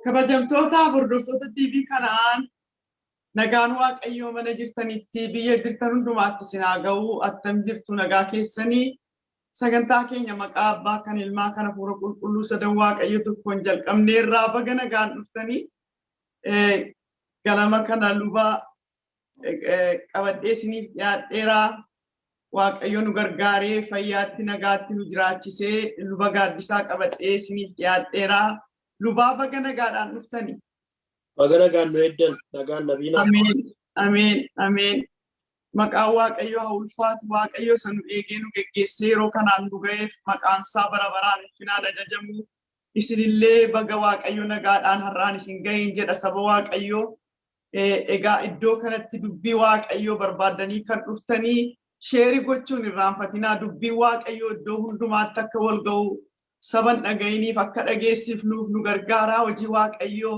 Kabajamtootaaf hordoftoota TV kanaan nagaan Waaqayyoo mana jirtanitti biyya jirtan hundumaatti isin haa ga'u. Attam jirtu nagaa keessanii sagantaa keenya maqaa abbaa kan ilmaa kan hafuura qulqulluu sadan Waaqayyo tokkoon jalqabneerraa baga nagaan dhuftanii ganama kana luba qabadhee isiniif dhiyaadheeraa. Waaqayyo nu gargaaree fayyaatti nagaatti nu jiraachisee luba Gaaddisaa qabadhee isiniif dhiyaadheeraa. Lubaa baga nagaadhaan dhuftani. Baga nagaan nu eeddan, nagaan nabiinaa. Ameen, ameen, ameen. Maqaan Waaqayyoo haa ulfaatu. Waaqayyo isa nu eegee nu geggeessee yeroo kanaan nu ga'eef maqaan isaa bara baraan ulfinaan ajajamu. Isinillee baga Waaqayyo nagaadhaan har'aan isin ga'een jedha saba Waaqayyoo. Egaa iddoo kanatti dubbii Waaqayyoo barbaaddanii kan dhuftanii sheerii gochuun irraanfatinaa. Dubbiin Waaqayyoo iddoo hundumaatti akka wal ga'u saban dhaga'iniif akka dhageessifnuuf nu gargaara. Hojii Waaqayyoo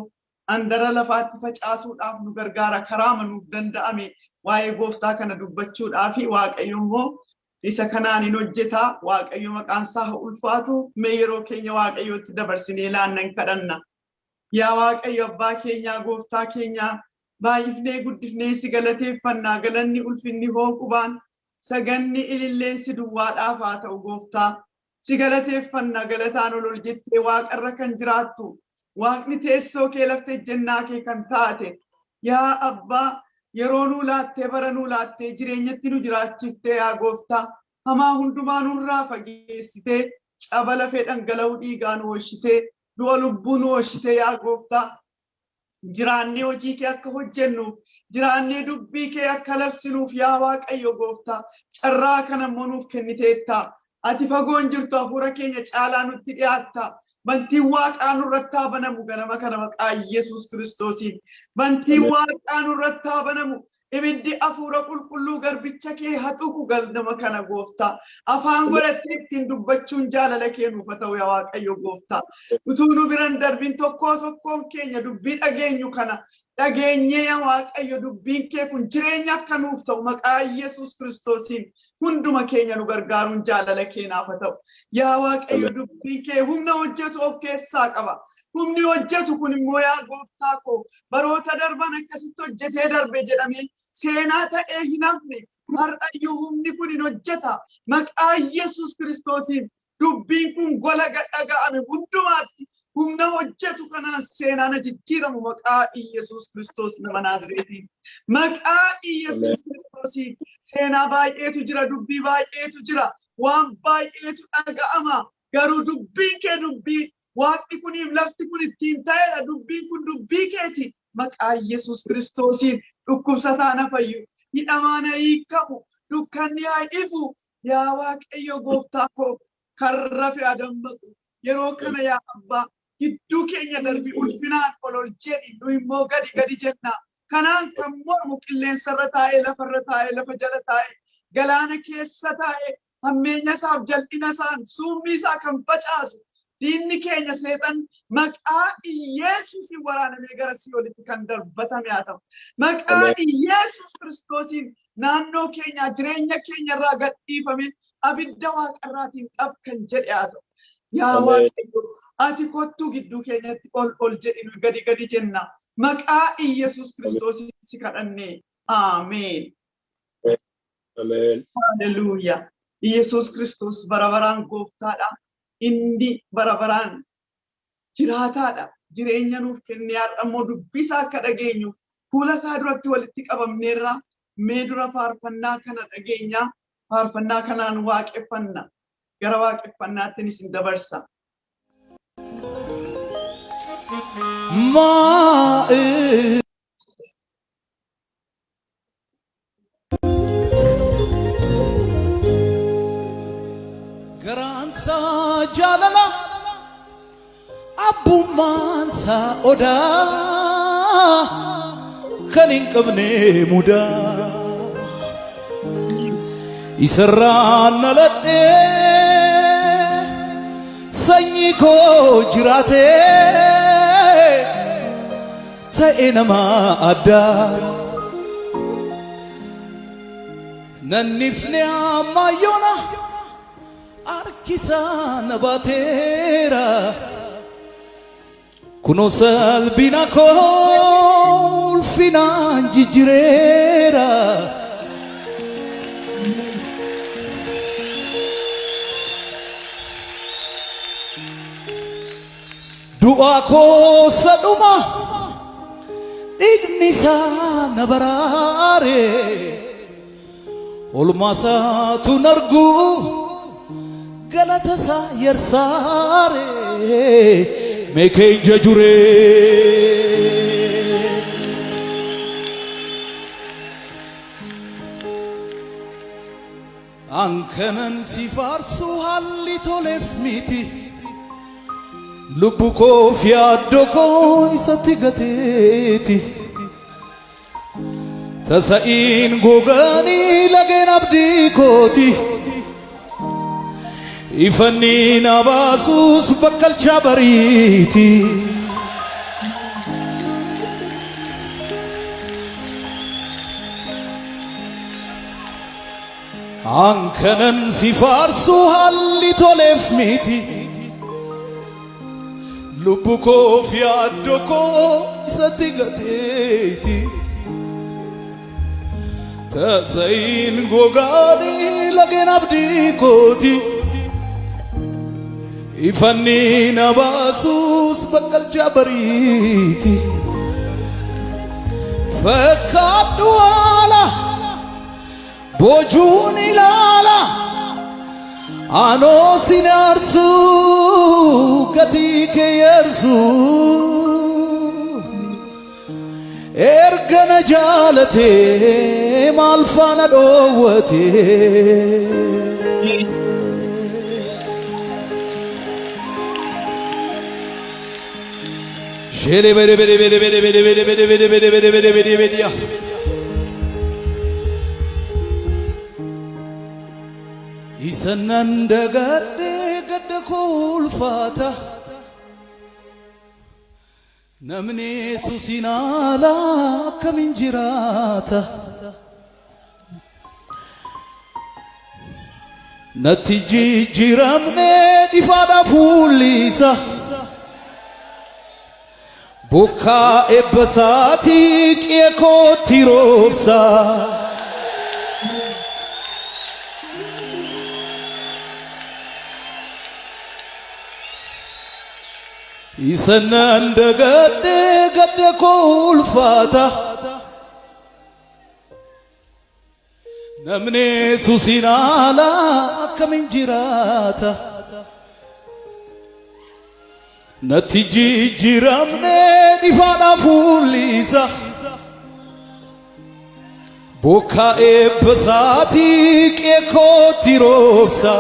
andara lafaatti facaasuudhaaf nu gargaara. Karaama nuuf danda'ame waa'ee gooftaa kana dubbachuudhaaf Waaqayyo immoo isa kanaan hin hojjeta. Waaqayyo maqaan isaa haa ulfaatu. Mee yeroo keenya Waaqayyootti dabarsinee laannan kadhanna. Yaa Waaqayyo abbaa keenyaa gooftaa keenyaa baay'ifnee guddifnee si galateeffannaa. Galanni ulfinni hooqubaan saganni ililleen si duwwaadhaaf haa ta'u gooftaa. Si galateeffanna galataan ol ol jettee waaqarra kan jiraattu waaqni teessoo kee lafti ejjennaa kee kan taate yaa abbaa yeroo nuu laattee bara nuu laattee jireenyatti nu jiraachiftee yaa gooftaa hamaa hundumaa nurraa fageessitee caba lafee dhangala'uu dhiigaa nu oolchitee du'a lubbuu nu oolchitee yaa gooftaa jiraannee hojii kee akka hojjennuuf jiraannee dubbii kee akka labsinuuf yaa Waaqayyo gooftaa carraa kana immoo nuuf kenniteetta. Ati fagoon jirtu hafuura keenya caalaa nutti dhiyaatta. Bantiin waaqaa nurratti haa banamu ganama kana maqaa Yesuus Kiristoosiin. Bantiin waaqaa nurratti haa banamu. Ibiddi hafuura qulqulluu garbicha kee haa tuqu ganama kana gooftaa. Afaan godhattee ittiin dubbachuun jaalala kee nuuf haa ta'u yaa Waaqayyo gooftaa. Utuu nu biran darbin tokkoo tokkoon keenya dubbii dhageenyu kana dhageenyee yaa Waaqayyo dubbiin kee kun jireenya akka nuuf ta'u maqaa Yesuus Kiristoosiin hunduma keenya nu gargaaruun jaalala kee naaf haa ta'u. Yaa Waaqayyo dubbiin kee humna hojjetu of keessaa qaba. Humni hojjetu kun immoo yaa gooftaa koo baroota darban akkasitti hojjetee darbe jedhamee seenaa ta'ee hin hafne. Har'ayyuu humni kun hin hojjeta. Maqaa Yesuus Kiristoosiin dubbiin kun gola dhaga'ame hundumaatti humna hojjetu kanaan seenaan jijjiiramu maqaa Iyyasuus Kiristoos nama Naazreetiin. Maqaa Iyyasuus Kiristoosiin seenaa baay'eetu jira, dubbii baay'eetu jira, waan baay'eetu dhaga'ama. Garuu dubbiin kee dubbii waaqni kuniif lafti kun ittiin ta'edha. Dubbiin kun dubbii keeti. Maqaa Yesuus Kiristoosiin dhukkubsataan haa fayyu, hidhamaan haa hiikamu, dukkanni haa ifu. Yaa Waaqayyo gooftaa koo kan rafe haa dammaqu. Yeroo kana yaa Abbaa gidduu keenya darbi ulfinaan ol ol jedhi nu immoo gadi gadi jenna. Kanaan kan mormu qilleensarra taa'ee lafarra taa'ee lafa jala taa'ee galaana keessa taa'ee hammeenya isaaf jal'ina isaan summii isaa kan facaasu diinni keenya seexan maqaa Iyeesuusiin waraanamee gara si'oolitti kan darbatame haa ta'u. Maqaa Iyeesuus Kiristoosiin naannoo keenyaa jireenya keenya irraa gadhiifame abidda waaqarraatiin xab kan jedhe haa ta'u. Yaa Waaqayyo ati kottuu gidduu keenyatti ol ol jedhi nu gadi gadi jenna. Maqaa Iyeesuus Kiristoosiin si kadhanne. Ameen. Ameen. Haleluuyaa. Iyesuus Kiristoos bara baraan gooftaadha. Inni bara baraan jiraataadha. Jireenya nuuf kennee har'a immoo dubbii isaa akka dhageenyuuf fuula isaa duratti walitti qabamneerra. Mee dura faarfannaa kana dhageenya. Faarfannaa kanaan waaqeffanna. Gara waaqeffannaattiin isin dabarsa. Maa Garaansaa jaalala abbummaansaa odaa kan hin qabne mudaa isarraan dhaladhee sanyii koo jiraatee ta'e nama addaa. Nannifne ammayyoona harkisaa na baateera. Kunoo salphina koo ulfinaan jijjireera. Du'aa koo isa dhuma dhiigni isaa na baraare. Olmaa isaatu nargu galata isaa yarsaare. Mee keenya juree. An kanan si faarsu haalli toleef miti. Lubbu koof yaaddoo koo isatti gateeti. Tasa'iin goganii lageen abdii kooti. Ifanni na baasus bakkalcha bariiti. An kanan si faarsu haalli toleef miti. Lubbu koof yaaddoo koo isatti gateeti. Tasa'iin gogaanii lageen abdii kooti. Ifanni na baasus bakkalcha bariiti. Fakkaadhu haala Boojuun ilaala anoo sin aarsu gatii kee yeersu erga na jaalatee maal faana dhoowwatee. Shele bere bere bere bere bere bere bere bere bere bere bere bere bere ya. Isa nan dagadhe gadda koo ulfaata. Namni Yesuusiin ala akkamiin jiraata? Natti jijjiiramne ifaadha fuulli isa. Bokkaa eebba isaatii qe'ee kootti roobsa. Isa nan dagadhe gadda koo ulfaata. Namni Yesuusiin ala akkamiin jiraata? Natti jijjiiramne ifaadha fuulli isa. Bokkaa eebba isaatii qe'ee kootti roobsa.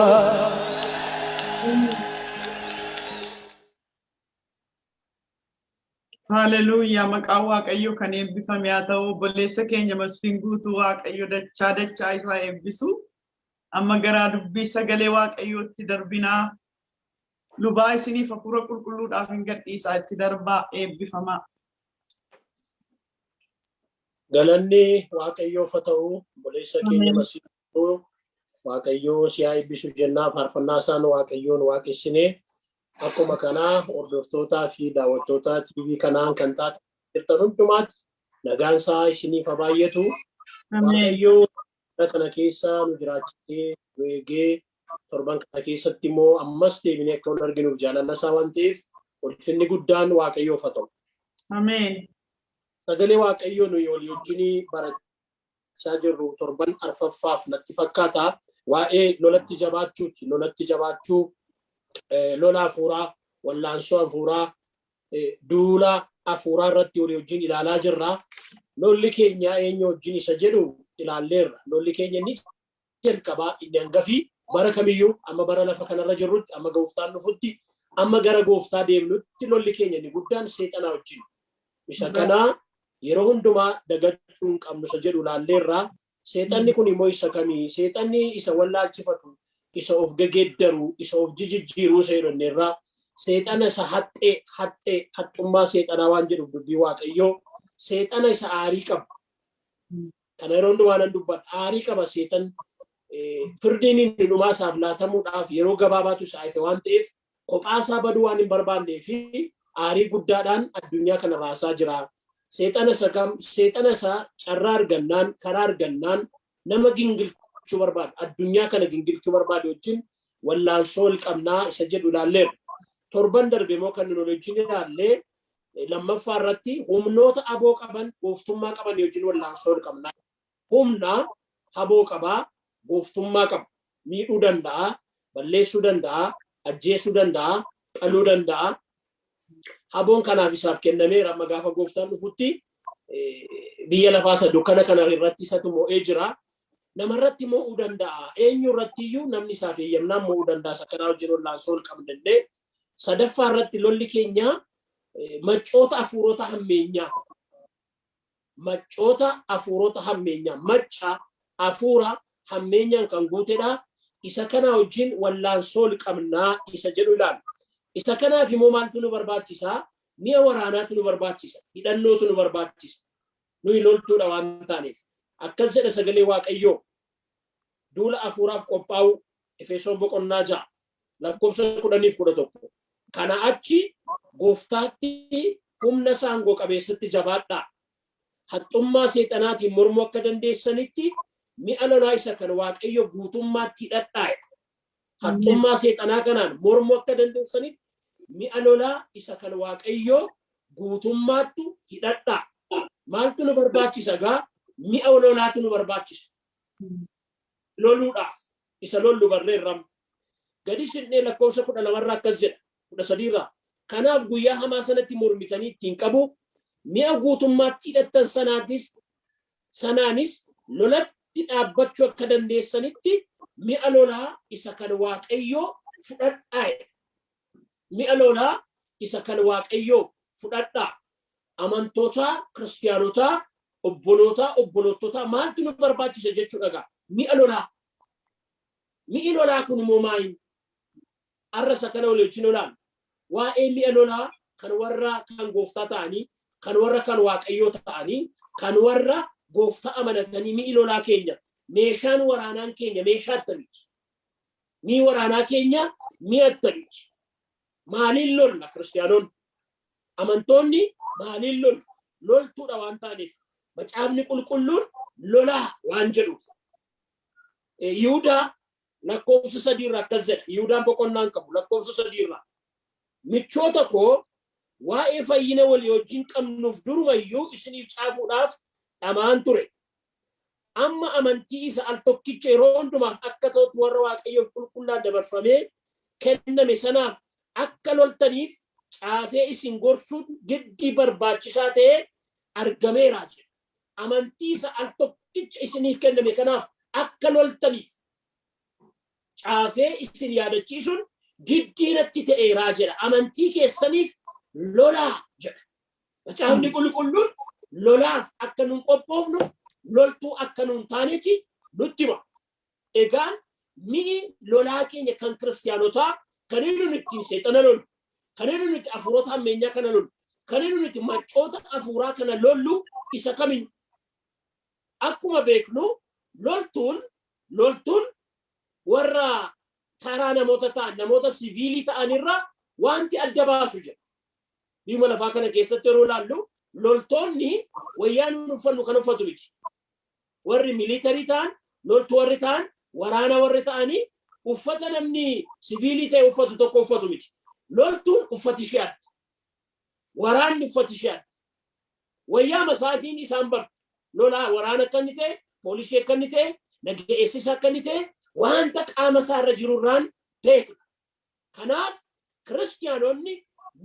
Haleluuyaa maqaan Waaqayyoo kan eebbifame haa ta'u obboleessa keenya Masfiin guutuu Waaqayyo dachaa dachaa isaa eebbisu. Amma garaa dubbii sagalee Waaqayyootti darbinaa. Lubaa isiniif hafuura qulqulluudhaaf hin gadhiisaa itti darbaa eebbifamaa. Galanni Waaqayyoof haa ta'u obboleessa keenya Masiihuu Waaqayyoo si haa eebbisu jennaa faarfannaa isaan Waaqayyoon waaqessinee akkuma kanaa hordoftootaa fi daawwattoota TV kanaan kan taatan jirtan hundumaatti nagaan isaa isiniif haa baay'atu. Waaqayyoo bara kana keessa nu jiraachisee nu eegee torban kana keessatti immoo ammas deebinee akka wal arginuuf jaalala isaa waan ta'eef ulfinni guddaan Waaqayyoof haa ta'u. Ameen. Sagalee Waaqayyoo nuyi walii wajjin barachaa jirru torban arfaffaaf natti fakkaata. Waa'ee lolatti jabaachuuti. Lolatti jabaachuu, lola hafuuraa, wallaansoo hafuuraa, duula hafuuraa irratti walii wajjin ilaalaa jirra. Lolli keenya eenyu wajjin isa jedhu ilaalleerra. Lolli keenya inni jalqabaa inni hangafii bara kamiyyuu amma bara lafa kanarra jirrutti amma gooftaan dhufutti amma gara gooftaa deemnutti lolli keenya inni guddaan seexanaa wajjin. Isa kana yeroo hundumaa dagachuu hin qabnu isa jedhu ilaalleerra. Seexanni kun immoo isa kamii? Seexanni isa wallaalchifatu, isa of gegeeddaru, isa of jijijjiiruu isa jedhanneerra. Seexana isa haxxee, haxxee, haxxummaa seexanaa waan jedhuuf dubbii Waaqayyoo. Seexana isa aarii qabu. Kana yeroo hundumaa nan dubbadha. Aarii qaba seexan. Firdiin inni dhumaa isaaf laatamuudhaaf yeroo gabaabaatu isaa ife waan ta'eef kophaa isaa baduu waan hin barbaannee fi Aarii guddaadhaan addunyaa kana raasaa jira. Seexana isa kam seexana isaa carraa argannaan karaa argannaan nama gingilchuu barbaadu addunyaa kana gingilchuu barbaadu wajjin wallaansoo wal qabnaa isa jedhu ilaalleerra. Torban darbe immoo kan nuti wajjin ilaallee lammaffaa irratti humnoota aboo qaban gooftummaa qaban wajjin wallaansoo wal qabnaa. Humna haboo qabaa gooftummaa qaba. Miidhuu danda'a, balleessuu danda'a, ajjeesuu danda'a, qaluu danda'a. Haboon kanaaf isaaf kennameera amma gaafa gooftaan dhufutti biyya lafaa isa dukkana kana irratti isatu mo'ee jira. Namarratti mo'uu danda'a. Eenyu irratti iyyuu namni isaaf eeyyamnaan mo'uu danda'a. Isa kanaa wajjin wallaansoo ol qabna illee. Sadaffaa irratti lolli keenya maccoota hafuurota hammeenyaa. Maccoota hafuurota hammeenyaa. Macca hafuura hammeenyaan kan guutedha. Isa kanaa wajjin wallaansoo ol qabnaa isa jedhu ilaalla. Isa kanaaf immoo maaltu nu barbaachisa? Mi'a waraanaatu nu barbaachisa. Hidhannootu nu barbaachisa. Nuyi loltuudha waan taaneef. Akkas jedha sagalee Waaqayyoo. Duula hafuuraaf qophaa'uu Efesoon boqonnaa 6 lakkoofsa 10 fi 11. Kana achi gooftaatti humna isaa aangoo qabeessatti jabaadhaa. Haxxummaa seexanaatiin mormuu akka dandeessanitti mi'a lolaa isa kan Waaqayyo guutummaatti hidhadhaa jedha. Haxxummaa seexanaa kanaan mormuu akka dandeessanitti mi'a lolaa isa kan Waaqayyoo guutummaattu hidhadhaa. Maaltu nu barbaachisa gaa? Mi'a lolaatu nu barbaachisa. Loluudhaaf isa lollu barreerram. Gadi siqnee lakkoofsa 12 irraa akkas jedha. 13 irraa. Kanaaf guyyaa hamaa sanatti mormitanii ittiin qabu mi'a guutummaatti hidhattan sanaatis sanaanis lolatti dhaabbachuu akka dandeessanitti mi'a lolaa isa kan Waaqayyoo fudhadhaa jedha. Mi'a lolaa isa kan Waaqayyoo fudhadhaa. Amantootaa, kiristiyaanotaa, obbolootaa, obboloototaa maaltu nu barbaachisa jechuudha gaa? Mi'a lolaa. Mi'i lolaa kun immoo maayin? Har'a isa kana walii wajjin olaanu. Waa'ee mi'a lolaa kan warra kan gooftaa ta'anii, kan warra kan Waaqayyoo ta'anii, kan warra gooftaa amanatanii mi'i lolaa keenya, meeshaan waraanaan keenya meeshaa attamiiti? Mi'i waraanaa keenya mi'a attamiiti? Maaliin lolla kiristiyaanonni? Amantoonni maaliin lollu? Loltuudha waan ta'aniif. Macaafni qulqulluun lolaa waan jedhuuf. Yihudaa lakkoofsa 3 irraa akkas jedha. Yihudaan boqonnaa hin qabu lakkoofsa 3 irraa. Michoota koo waa'ee fayyina walii wajjin qabnuuf durumayyuu isiniif caafuudhaaf dhama'aan ture. Amma amantii isa al tokkicha yeroo hundumaaf akka ta'utti warra Waaqayyoof qulqullaan dabarfamee kenname sanaaf akka loltaniif caafee isin gorsuun giddii barbaachisaa ta'ee argameera jedha. Amantii isa al tokkicha isiniif kenname kanaaf akka loltaniif caafee isin yaadachiisuun giddii natti ta'eera jedha. Amantii keessaniif lolaa jedha. Macaafni qulqulluun lolaaf akka nun qophoofnu loltuu akka nun taaneti nutti hima. Egaan mi'i lolaa keenya kan kiristiyaanotaa kan inni nuti ittiin seexana lollu, kan inni nuti hafuurota hammeenyaa kana lollu, kan inni nuti maccoota hafuuraa kana lollu isa kamiin? Akkuma beeknu loltuun warra taraa namoota ta'an namoota siviilii ta'an irraa wanti adda baasu jira. Biyya lafaa kana keessatti yeroo ilaallu loltoonni wayyaa nuun uffannu kan uffatu miti. Warri militarii ta'an, loltuu warri ta'an, waraana warri ta'anii uffata namni siviilii ta'e uffatu tokko uffatu miti. Loltuun uffati ishee adda. Waraanni uffati ishee adda. Wayyaa masaatiin isaan bartu. Lolaa waraana akka inni ta'e, poolisii akka inni ta'e, nageessisa akka inni ta'e, wanta qaama isaa irra jirurraan beekna. Kanaaf kiristiyaanonni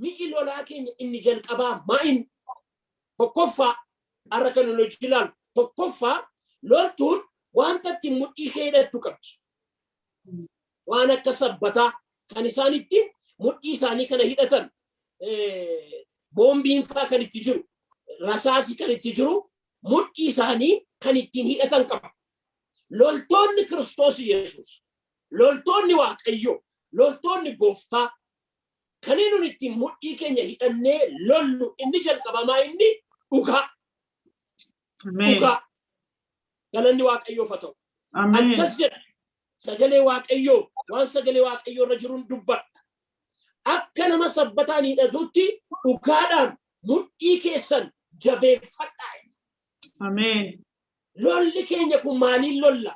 mi'i lolaa keenya inni jalqabaa maa'in? Tokkoffaa har'a kan nuti hojii ilaalu tokkoffaa loltuun wanta ittiin mudhii ishee hidhattu qabdi. Waan akka sabbataa kan isaan ittiin mudhii isaanii kana hidhatan boombiin faa kan itti jiru rasaasi kan itti jiru mudhii isaanii kan ittiin hidhatan qaba. Loltoonni Kiristoos Yesuus, loltoonni Waaqayyoo, loltoonni Gooftaa kan inni ittiin mudhii keenya hidhannee lollu inni jalqabamaa inni dhugaa. Dhugaa. Galanni Waaqayyoof haa ta'u. Akkas jedha sagalee Waaqayyoo waan sagalee Waaqayyoo irra jiruun dubbadha. Akka nama sabbataan hidhatutti dhugaadhaan mudhii keessan jabeeffadhaa. Ameen. Lolli keenya kun maaliin lolla?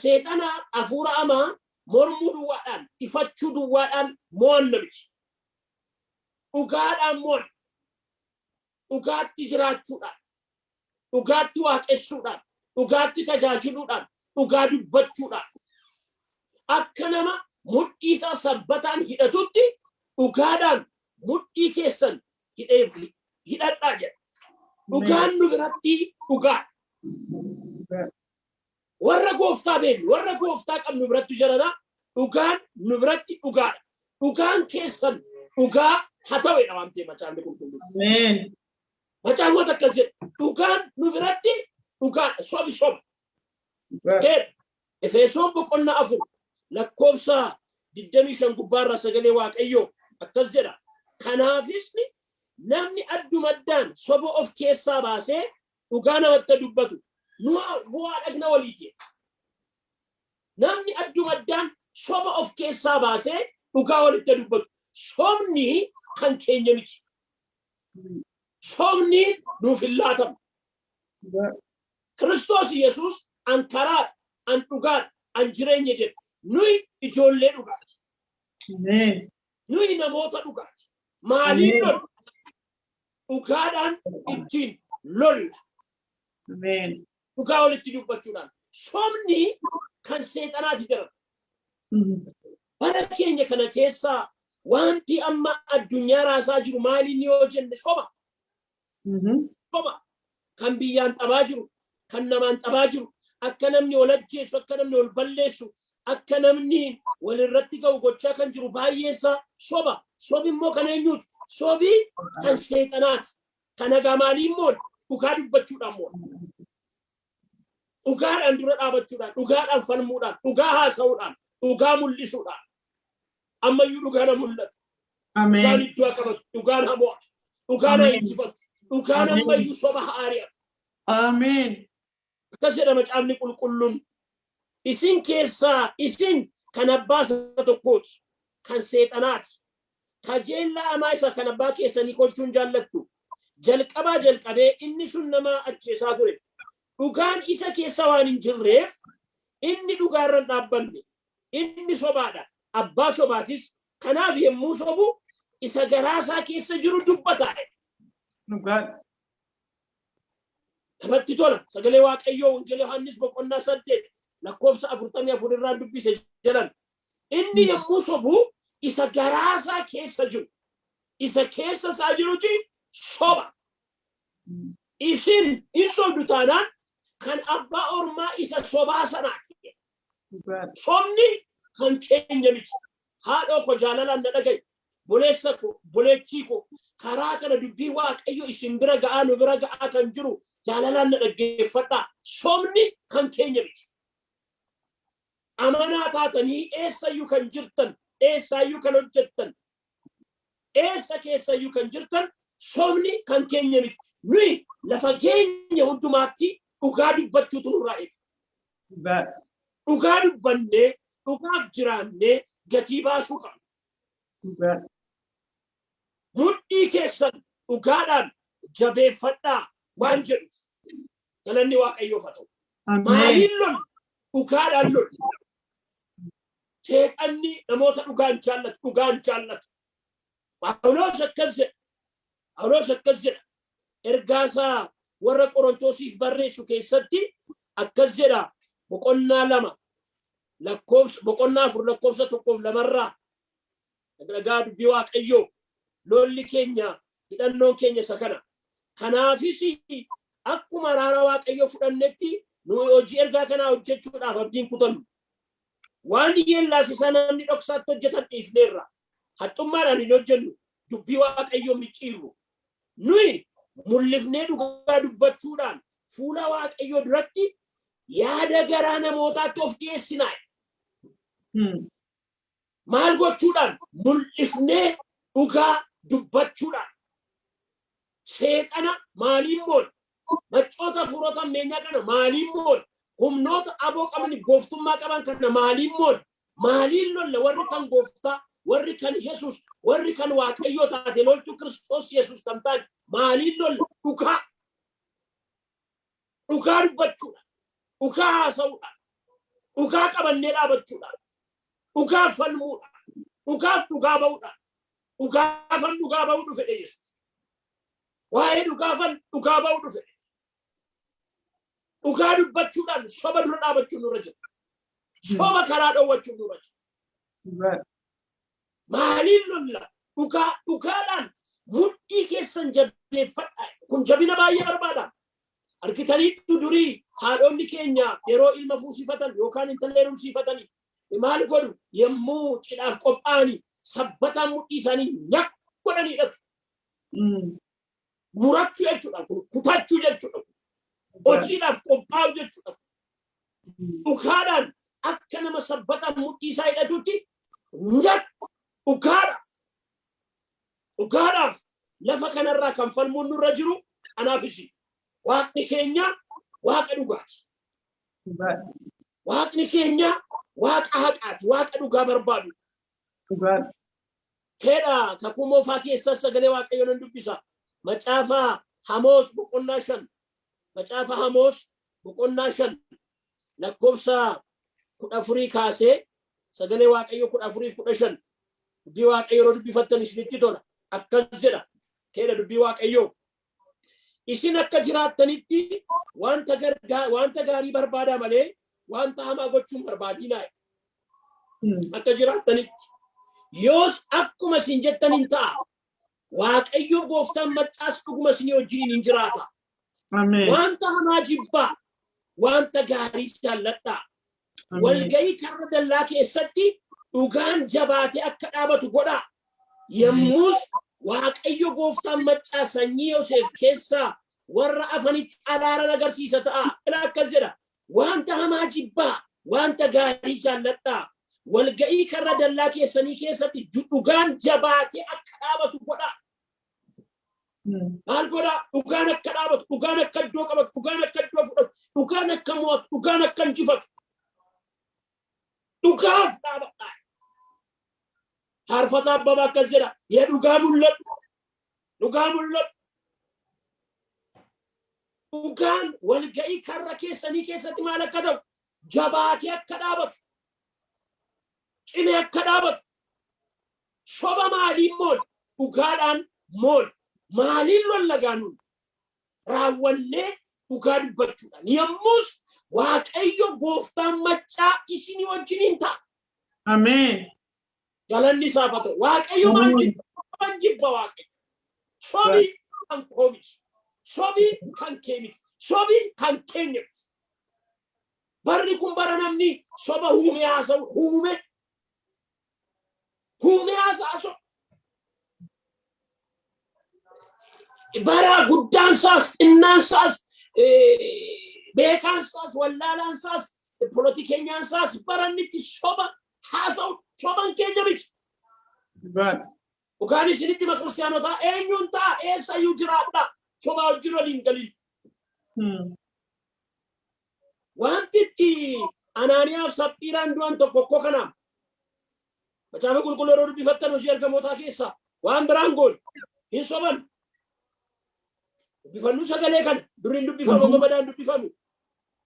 Seexana hafuura hamaa mormuu duwwaadhaan, ifachuu duwwaadhaan mo'anna miti. Dhugaadhaan mo'anna. Dhugaatti jiraachuudhaan, dhugaatti waaqessuudhaan, dhugaatti tajaajiluudhaan, dhugaa dubbachuudhaan. Akka nama mudhii isaa sabbataan hidhatutti dhugaadhaan mudhii keessan hidhadhaa jedha. Dhugaan nu biratti dhugaadha. Warra gooftaa beeknu, warra gooftaa qabnu biratti jedhana, dhugaan nu biratti dhugaadha. Dhugaan keessan dhugaa haa ta'uudha waan ta'eef Macaafni Qulqulluun. Ameen. Macaafni wanta akkas jedha. Dhugaan nu biratti dhugaadha. Sobi soba. Efesoon boqonnaa 4 lakkoofsa 25 gubbaarraa sagalee Waaqayyoo akkas jedha. Kanaafis namni addumaddaan soba of keessaa baasee dhugaa namatti dubbatu, nu bu'aa dhagna waliiti. Namni addumaddaan soba of keessaa baasee dhugaa walitti dubbatu. Sobni kan keenya miti. Sobni nuuf hin laatamu. Kiristoos Yesuus an karaadha, an dhugaadha, an jireenya jedha. Nuyi ijoollee dhugaati. Nuyi namoota dhugaati. Maaliin lolla? Dhugaadhaan ittiin lolla. Dhugaa walitti dubbachuudhaan. Sobni kan seexanaati jedhama. Bara keenya kana keessaa wanti amma addunyaa raasaa jiru maaliin yoo jenne, soba. Soba. Kan biyyaan xabaa jiru, kan namaan xabaa jiru, akka namni wal ajjeessu, akka namni wal balleessu, akka namni walirratti ga'u gochaa kan jiru baay'eessaa soba. Sobi immoo kan eenyuuti? Sobi kan seexanaati. Kan egaa maaliin moona? Dhugaa dubbachuudhaan moona. Dhugaadhaan dura dhaabachuudhaan, dhugaadhaan falmuudhaan, dhugaa haasa'uudhaan, dhugaa mul'isuudhaan. Ammayyuu dhugaan haa mul'atu. Dhugaan iddoo haa qabatu. Dhugaan haa mo'atu. Dhugaan haa injifatu. Dhugaan ammayyuu soba haa ari'atu. Ameen. Akkas jedha Macaafni Qulqulluun. Isin keessaa isin kan abbaa isa tokkooti. Kan seexanaati. Kajeellaa hamaa isa kan abbaa keessanii gochuun jaallattu. Jalqabaa jalqabee inni sun nama ajjeesaa ture. Dhugaan isa keessa waan hin jirreef inni dhugaarra hin dhaabbanne. Inni sobaadha. Abbaa sobaatis. Kanaaf yommuu sobu isa garaasaa keessa jiru dubbata. Dhugaadha. Namatti tola. Sagalee Waaqayyoo Wangeela Yohaannis boqonnaa 8 lakkoofsa 44 irraan dubbise jedhan. Inni yommuu sobu isa garaasaa keessa jiru, isa keessa isaa jiruti soba. Isin hin sobdu taanaan kan abbaa ormaa isa sobaa sanaati. Sobni kan keenya miti. Haadhoo ko, jaalalaan na dhaga'i. Boleessa ko, boleettii ko, karaa kana dubbii Waaqayyo isin bira ga'aa, nu bira ga'aa kan jiru, jaalalaan na dhaggeeffadhaa. Sobni kan keenya miti. Amanaa taatanii eessayyuu kan jirtan, eessaayyuu kan hojjettan, eessa keessayyuu kan jirtan, sobni kan keenya miti. Nuyi lafa keenya hundumaatti dhugaa dubbachuutu nurraa eega. Dhugaa dubbannee, dhugaaf jiraannee gatii baasuu qabna. Mudhii keessan dhugaadhaan jabeeffadhaa waan jedhu, galanni Waaqayyoof haa ta'u. Maaliin lollu? Dhugaadhaan lollu. Seexanni namoota dhugaan jaallatu, dhugaan jaallatu. Phaawulos akkas jedha. Phaawulos akkas jedha. Ergaasaa warra Qorontosiif barreessu keessatti akkas jedha, boqonnaa 2 lakkoofsa, boqonnaa 4 lakkoofsa 1f 2rraa dhagaa dubbii Waaqayyoo. Lolli keenya, hidhannoon keenya isa kana. Kanaafis akkuma araara Waaqayyoo fudhannetti nuyi hojii ergaa kanaa hojjechuudhaaf abdiin kutannu. Waan yeellaasisaa namni dhoksaatti hojjetan dhiifneerra. Haxxummaadhaan hin hojjennu. Dubbii Waaqayyoo micciirru. Nuyi mul'ifnee dhugaa dubbachuudhaan fuula Waaqayyoo duratti yaada garaa namootaatti of dhiyeessinaa. Maal gochuudhaan? Mul'ifnee dhugaa dubbachuudhaan. Seexana maaliin moona? Maccoota hafuurota ammeenyaa kana maaliin moona? Humnoota aboo qaban, gooftummaa qaban kana maaliin moona? Maaliin lolla warri kan gooftaa? Warri kan Yesuus, warri kan Waaqayyoo taate, loltuu Kiristoos Yesuus kan taate, maaliin lolla? Dhugaa. Dhugaa dubbachuudha. Dhugaa haasa'uudha. Dhugaa qabannee dhaabachuudha. Dhugaaf falmuudha. Dhugaaf dhugaa ba'uudha. Dhugaafan dhugaa ba'uu dhufe Yesuus. Waa'ee dhugaafan dhugaa ba'uu dhufe. Dhugaa dubbachuudhaan soba dura dhaabachuun nurra jira. Soba karaa dhoowwachuun nurra jira. Maaliin lolla? Dhugaa, dhugaadhaan mudhii keessan jabeeffadha. Kun jabina baay'ee barbaada. Argitaniittu, durii haadhonni keenya yeroo ilma fuusifatan yookaan intala heerumsiifatanii maal godhu? Yommuu cidhaaf qophaa'anii sabbataan mudhii isaanii nyaq godhanii hidhatu. Murachuu jechuudha kun, kutachuu jechuudha. Hojiidhaaf qophaa'u jechuudha. Dhugaadhaan akka nama sabbataan mudhii isaa hidhatutti nyaq, dhugaadhaaf. Dhugaadhaaf lafa kanarraa kan falmuun nurra jiru anaafis. Waaqni keenya Waaqa dhugaati. Waaqni keenya Waaqa haqaati. Waaqa dhugaa barbaadu. Keedha, Kakuu Moofaa keessaa sagalee Waaqayyoo nan dubbisa. Macaafa Hamoos boqonnaa 5. Macaafa Hamoos boqonnaa 5 lakkoofsa 14 kaasee, sagalee Waaqayyoo 14fi 15, dubbii Waaqayyoo yeroo dubbifattan isinitti tola. Akkas jedha. Keedha dubbii Waaqayyoo. Isin akka jiraattanitti wanta gaarii barbaadaa malee wanta hamaa gochuun barbaadinaa. Akka jiraattanitti. Yoos akkuma isin jettan hin ta'a. Waaqayyo gooftaan maccaas dhuguma isinii wajjiniin hin jiraata. Wanta hamaa jibbaa, wanta gaarii jaalladhaa. Walga'ii karra dallaa keessatti dhugaan jabaatee akka dhaabatu godhaa. Yommus Waaqayyo gooftaan maccaa sanyii Yoseef keessaa warra afanitti araaran agarsiisa ta'a. Ila, akkas jedha. Wanta hamaa jibbaa, wanta gaarii jaalladhaa. Walga'ii karra dallaa keessanii keessatti dhugaan jabaatee akka dhaabatu godhaa. Maal godhaa? Dhugaan akka dhaabatu, dhugaan akka iddoo qabatu, dhugaan akka iddoo fudhatu, dhugaan akka mo'atu, dhugaan akka injifatu. Dhugaaf dhaabadhaa. Faarfataa Abbabaa akkas jedha. Yaa dhugaa mul'adhu. Dhugaa mul'adhu. Dhugaan walga'ii karra keessanii keessatti maal akka ta'u? Jabaatee akka dhaabatu. Cimee akka dhaabatu. Soba maaliin mool? Dhugaadhaan mool. Maaliin lollagaa nuun? Raawwannee dhugaa dubbachuudhaan. Yommus Waaqayyo gooftaan maccaa isinii wajjiniin ta'a. Ameen. Galanni isaaf haa ta'u. Waaqayyo maal jibba? Soban jibba Waaqayyo. Sobi kan koo miti. Sobi kan kee miti. Sobi kan keenya miti. Barri kun bara namni soba huumee haasa'u, huume. Huumee haasa'aa soba. Bara guddaan isaas xinnaan isaas, beekaan isaas wallaalaan isaas, polotikeenyaan isaas bara inni itti soba haasa'u, soban keenya miti. Dhugaan isinitti hima, kiristaanotaa eenyuun ta'a, eessayyuu jiraadha. Sobaa wajjin waliin galin. Wanti itti Anaaniyaaf Saphiiraan du'an tokko akkoo kanaaf. Macaafa Qulqulluu yeroo dubbifattan, Hojii Ergamootaa keessaa, waan biraan goon hin soban. Dubbifannu sagalee kana duriin dubbifamu, amma badaan dubbifamu.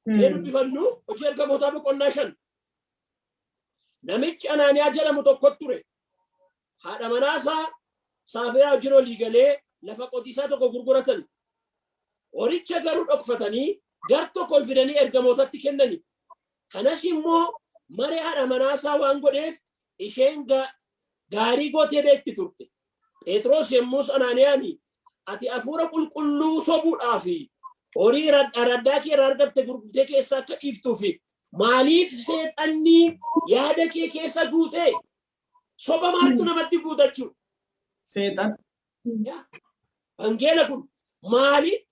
Mee dubbifannu Hojii Ergamootaa boqonnaa 5. Namichi Anaaniyaa jedhamu tokko ture. Haadha manaasaa Saafiraa wajjin olii galee lafa qotiisaa tokko gurguratan. Horicha garuu dhokfatanii gar tokko ol fidanii ergamootatti kennani. Kanas immoo maree haadha manaasaa waan godheef isheen gaarii gootee beekti turte. Phexros yommus Anaaniyaani, "Ati hafuura qulqulluu sobuudhaaf horii araddaa kee irraa argatte gurgurtee keessaa akka dhiiftuuf maaliif seexanni yaada kee keessa guute?" Soba maaltu namatti guutachuu? Seexan. Wangeela kun maaliif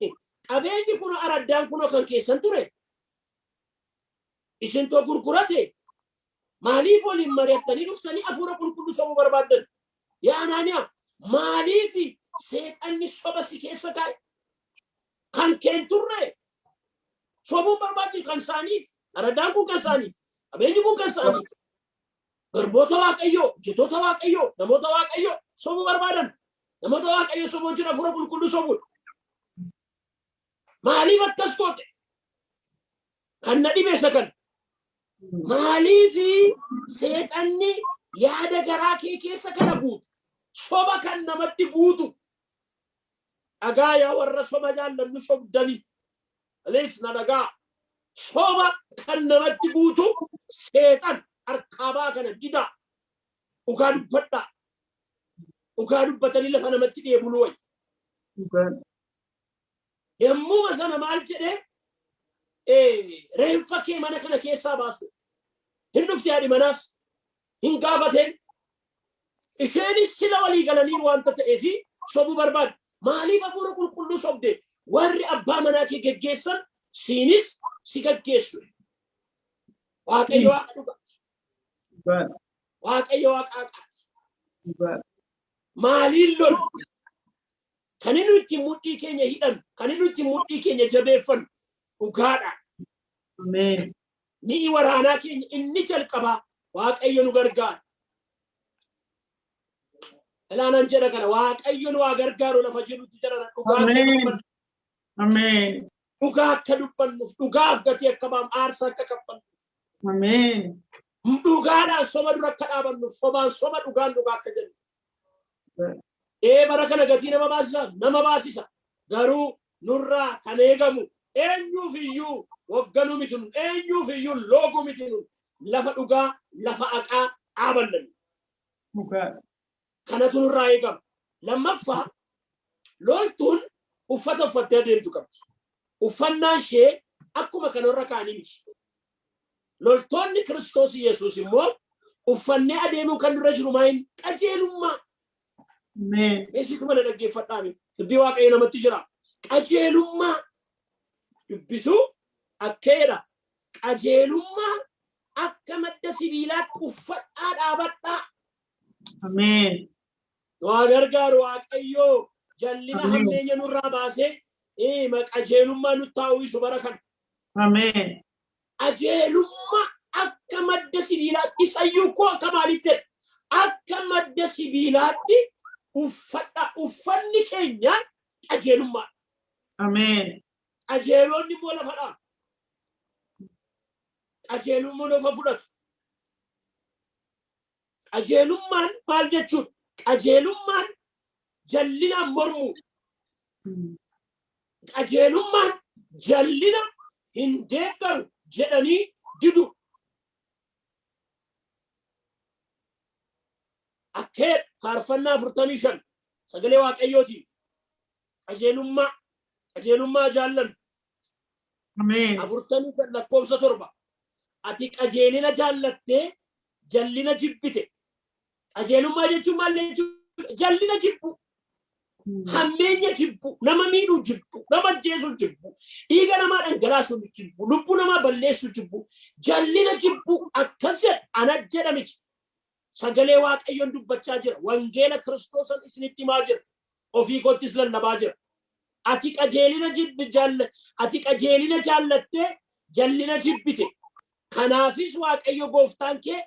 qabeenyi kun, araddaan kun kan keessan ture? Isintoo gurgurate, maaliif waliin mari'attanii dhuftanii hafuura qulqulluu sobuu barbaaddan? Yaa Anaaniyaa, maaliif seexanni soba si keessa kaa'e? Kan keen turre sobuun barbaachisu kan isaaniiti. Araddaan kun kan isaaniiti. Qabeenyi kun kan isaaniiti. Garboota Waaqayyoo, hojjettoota Waaqayyoo, namoota Waaqayyoo sobuu barbaadan. Namoota Waaqayyoo sobuun jira, hafuura qulqulluu sobuudha. Maaliif akkas goote? Kan na dhibe isa kana. Maaliif seexanni yaada garaa kee keessa kana guutu? Soba kan namatti guutu. Dhagaa yaa warra soba jaallannu sobdanii. Please na dhagaa. Soba kan namatti guutu seexan harkaa baa kana didaa. Dhugaa dubbadhaa. Dhugaa dubbatanii lafa namatti dheebuluu wayya. Yommuma sana maal jedhee reenfa kee mana kana keessaa baasu. Hin dhufti haadhi manaas hin gaafateen. Isheenis sila walii galaniiru waanta ta'eefi sobuu barbaadde. Maaliif hafuura qulqulluu sobde? Warri abbaa manaa kee geggeessan siinis si gaggeessu. Waaqayyo waaqa dhugaati. Waaqayyo waaqa haqaati. Maaliin lollu? Kan inni ittiin mudhii keenya hidhannu, kan inni ittiin mudhii keenya jabeeffannu dhugaadhaan. Ameen. Mi'i waraanaa keenya inni jalqabaa Waaqayyo nu gargaara. Ilaanan jedha kana Waaqayyo nu haa gargaaru lafa jirutti jedha dhugaa akka Ameen. dubbannu, Ameen. dhugaa akka dubbannuuf, dhugaaf gatii akka baafnu, aarsaa akka kaffalluuf, Ameen. Dhugaadhaan soba dura akka dhaabannuuf, sobaan soba dhugaan dhugaa akka jennu. Ee bara kana gatii nama baasisa, nama baasisa. Garuu nurraa kan eegamu eenyuuf iyyuu wagganuu miti nun, eenyuuf iyyuu looguu miti nun. Lafa dhugaa, lafa haqaa dhaabanna. Dhugaadha. Kanatu nurraa eegama. Lammaffaa loltuun uffata uffattee adeemtu qabdi. Uffannaan ishee akkuma kanarra kaanii miti. Loltoonni Kiristoos Yesuus immoo uffannee adeemuu kan nurra jiru maayin qajeelummaa. Ameen. Meesituma na dhaggeeffadhaa mee. Dubbii Waaqayyo namatti jira. Qajeelummaa dubbisuu akkeedha. Qajeelummaa akka madda sibiilaatti uffadhaa dhaabadhaa. Ameen. Nu haa gargaaru Waaqayyo jallina Ameen. hammeenya nurraa baasee qajeelummaa nutti haa uwwisu bara kana. Ameen. Qajeelummaa akka madda sibiilaatti isayyuu koo akka maalitti jedha? Akka madda sibiilaatti uffadha. Uffanni keenya qajeelummaa. Ameen. Qajeelonni immoo lafa dhaabu. Qajeelummaan lafa fudhatu. Qajeelummaan maal jechuudha? Qajeelummaan jallinaan mormuu. Qajeelummaan jallina hin deeggaru jedhanii didu. Akkee faarfannaa 45 sagalee Waaqayyootiin qajeelummaa qajeelummaa jaallannu. Ameen. 45 lakkoofsa 7 Ati qajeelina jaallattee jallina jibbite. Qajeelummaa jechuun maal jechuudha? Jallina jibbu. Hammeenya jibbu, nama miidhuu jibbu, nama ajjeesuu jibbu, dhiiga namaa dhangalaasuu jibbu, lubbuu namaa balleessuu jibbu, jallina jibbu akkas jedha ana jedha miti. Sagalee Waaqayyoon dubbachaa jira. Wangeela Kiristoosan isinitti himaa jira. Ofii koottis lallabaa jira. Ati qajeelina jibbi jaalla ati qajeelina jaallattee jallina jibbite. Kanaafis Waaqayyo gooftaan kee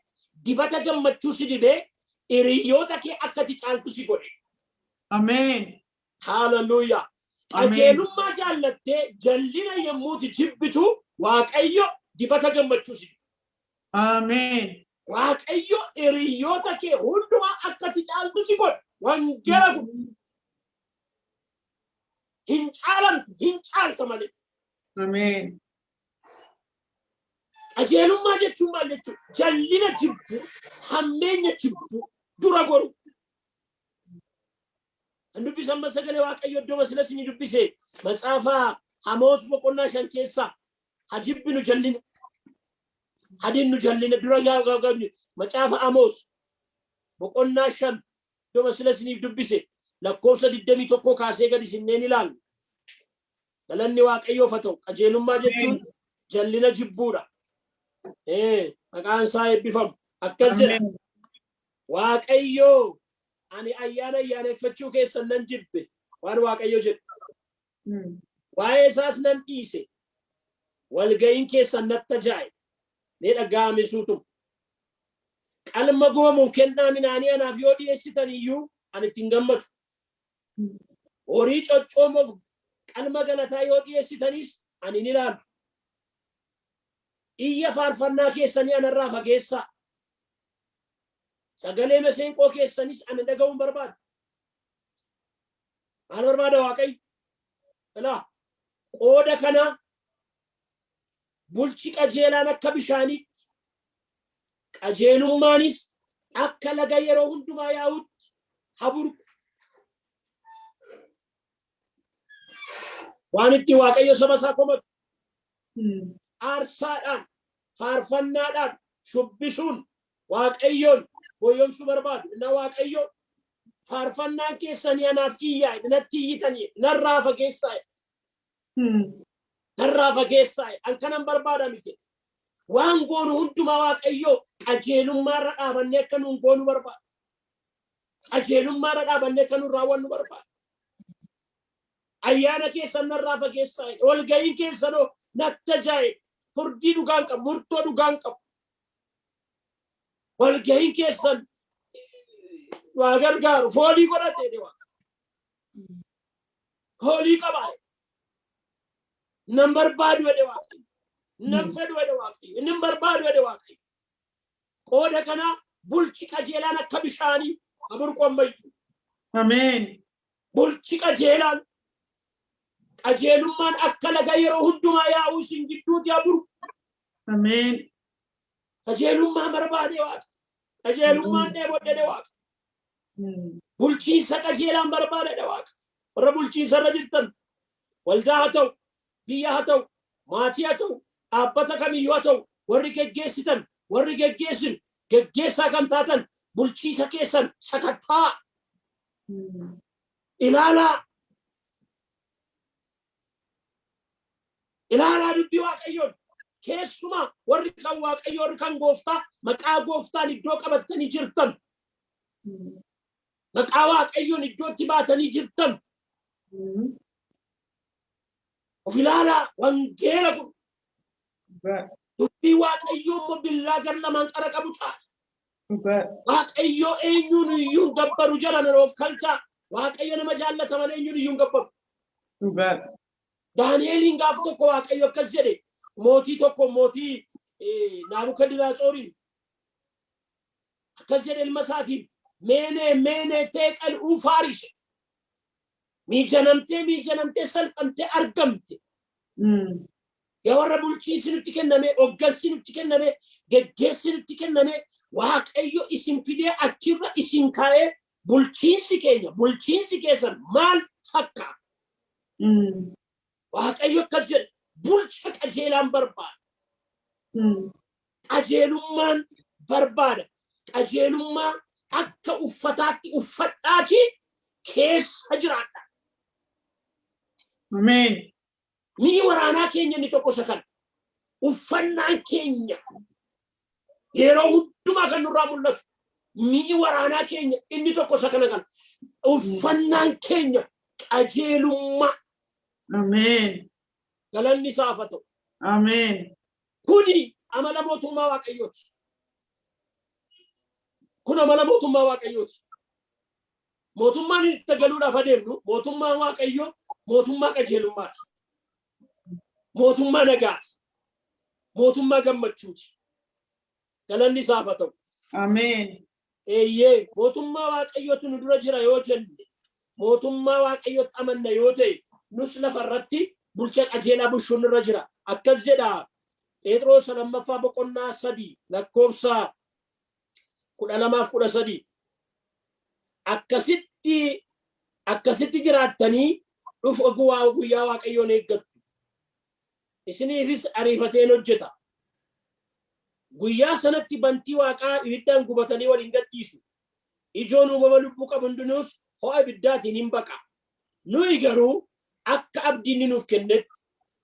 dibata gammachuu si dibee hiriyyoota kee akka ati caaltu si godhe. Ameen. Haaleluyyaa. Ameen. Qajeelummaa jaallattee jallina yommuuti jibbitu Waaqayyo dibata gammachuu si dibe. Ameen. Waaqayyo hiriyyoota kee hundumaa akka ati caaltu si godhe. Wangeela kun hin caalamtu, hin caalta malee. Ameen. Qajeelummaa jechuun maal jechuudha? Jallina jibbu, hammeenya jibbu, dura goru. Kan dubbisan amma sagalee Waaqayyo iddoo sila isinii dubbise matsaafa Amoos boqonnaa 5 keessaa ha jibbinu jallina. Hadinnu jallina dura macaafa Amoos boqonnaa 5 iddoo sila isiniif dubbise lakkoofsa 21 kaasee gadi sinneen ilaalla. Galanni Waaqayyoof haa ta'u. Qajeelummaa jechuun jallina jibbuudha. Maqaan isaa eebbifamu. Akkas jedha. Waaqayyoo ani ayyaana ayyaaneffachuu keessan nan jibbe. Waan Waaqayyo jedhu. Waa'ee isaas nan dhiise. Walga'iin keessan natti ajaa'e. Mee dhaga'ame suutum. Qalma gubamuuf kennaa midhaanii anaaf yoo dhiyeessitan iyyuu ani ittiin gammadu. Horii coccoomoof qalma galataa yoo dhiyeessitanis ani hin ilaalu. Iyya faarfannaa keessanii anarraa fageessaa. Sagalee maseenqoo keessanis ani dhaga'uu hin barbaadu. Maal barbaada Waaqayyo? Ilaa, qooda kanaa bulchi qajeelaan akka bishaaniitti, qajeelummaanis akka laga yeroo hundumaa yaa'utti haa burqu. Waan itti Waaqayyo saba isaa komatu aarsaadhaan, faarfannaadhaan, shubbisuun Waaqayyoon goyyomsuu barbaadu. Innaa Waaqayyo faarfannaan keessanii anaaf iyyaa, natti iyyitanii, narraa fageessaa. Narraa fageessaa. An kanan barbaada miti. Waan goonu hundumaa Waaqayyo qajeelummaarra dhaabannee akka nuun goonu barbaada. Qajeelummaarra dhaabannee akka nuun raawwannu barbaada. Ayyaana keessan narraa fageessaa. Walga'iin keessanoo natti ajaa'e. Furdii dhugaan qabu, murtoo dhugaan qabu. Walga'iin keessan waa gargaaru foolii godhate jedhe Waaqa. Foolii qaba. Nan barbaadu jedhe Waaqayyo. Nan fedhu jedhe Waaqayyo. Inni hin barbaadu jedhe Waaqayyo. Qooda kanaa bulchi qajeelaan akka bishaanii haburqu ammayyuu. Ameen. Bulchi qajeelaan, qajeelummaan akka laga yeroo hundumaa yaa'uu isin gidduuti haa burqu. Ameen. Qajeelummaa barbaade Waaqa. Qajeelummaan dheebodhe Waaqa. Bulchiinsa qajeelaan barbaade Waaqa. Warra bulchiinsa irra jirtan, waldaa haa ta'u, biyya haa ta'u, maatii haa ta'u, dhaabbata kamiyyuu haa ta'u, warri geggeessitan, warri geggeessinu, geggeessaa kan taatan, bulchiinsa keessan sakatta'aa. Ilaalaa. Ilaalaa dubbii Waaqayyoon. Keessumaa warri kan Waaqayyoo, warri kan gooftaa, maqaa gooftaan iddoo qabattanii jirtan. Maqaa Waaqayyoon iddootti baatanii jirtan. Of ilaalaa, wangeela kun. Dubbii Waaqayyoo immoo billaa gar lamaan qara qabu caala. Waaqayyoo eenyuun iyyuu hin gabbaru jala nan of kalchaa. Waaqayyo nama jaallata malee eenyuun iyyuu hin gabbaru. Daani'eliin gaaf tokko Waaqayyo akkas jedhe, mootii tokko, mootii Naabukadinaatsoriin akkas jedhe ilma isaatiin, meenee meenee teeqal uufaaris, miijanamtee miijanamtee salphamtee argamte. Yaa warra bulchiinsi nutti kenname, hoggansi nutti kenname, geggeessi nutti kenname, Waaqayyo isin fidee achirra isin kaa'ee, bulchiinsi keenya, bulchiinsi keessan maal fakkaata? Waaqayyo akkas jedhe, bulcha qajeelaan barbaada. Qajeelummaan barbaada. Qajeelummaa akka uffataatti uffadhaatii keessa jiraadha. Ameen. Mi'i waraanaa keenya inni tokko isa kana. Uffannaan keenya yeroo hundumaa kan nurraa mul'atu. Mi'i waraanaa keenya inni tokko isa kana kana. Uffannaan keenya qajeelummaa. Ameen. Galanni isaaf haa ta'u. Ameen. Kuni amala mootummaa Waaqayyooti. Kun amala mootummaa Waaqayyooti. Mootummaan itti galuudhaaf adeemnu, mootummaan Waaqayyoo, mootummaa qajeelummaati. Mootummaa nagaati. Mootummaa gammachuuti. Galanni isaaf haa ta'u. Ameen. Eeyyee, mootummaa Waaqayyootu nu dura jira yoo jenne, mootummaa Waaqayyootti amanna yoo ta'e, nus lafa irratti bulcha qajeelaa bushuun nurra jira. Akkas jedha Phexros lammaffaa boqonnaa 3 lakkoofsa 12 fi 13. Akkasitti jiraattanii dhufu guyyaa Waaqayyoon eeggattu. Isiniifis ariifatee in hojjeta. Guyyaa sanatti bantii waaqaa ibiddaan gubatanii wal in gadhiisu. Ijoon uumama lubbuu qabu hundinuus ho'a ibiddaatiin in baqa. Nuyi garuu akka abdii inni nuuf kennetti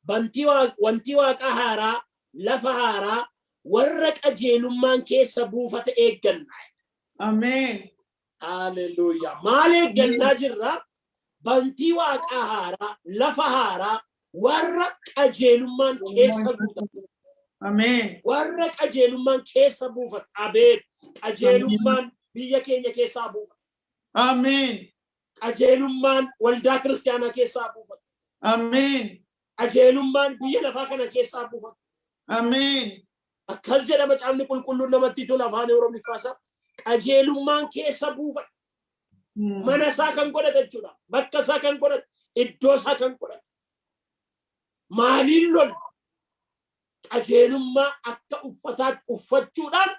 bantii wantii waaqaa haaraa, lafa haaraa warra qajeelummaan keessa buufata eegganna. Ameen. Haleluuyaa. Maal eeggannaa jirra? Bantii waaqaa haaraa, lafa haaraa, warra qajeelummaan keessa guutame. Ameen. Warra qajeelummaan keessa buufata. Abeet! Qajeelummaan biyya keenya keessaa buufatu. Ameen. Qajeelummaan waldaa kiristaanaa keessaa buufatu. Ameen. Qajeelummaan biyya lafaa kana keessaa buufatu. Ameen. Akkas jedha Macaafni Qulqulluun, namatti tola afaan Oromiffaasaa. Qajeelummaan keessa buufata. Mana isaa kan godhate jechuudha. Bakka isaa kan godhate. Iddoo isaa kan godhate. Maaliin lol? Qajeelummaa akka uffataatti uffachuudhaan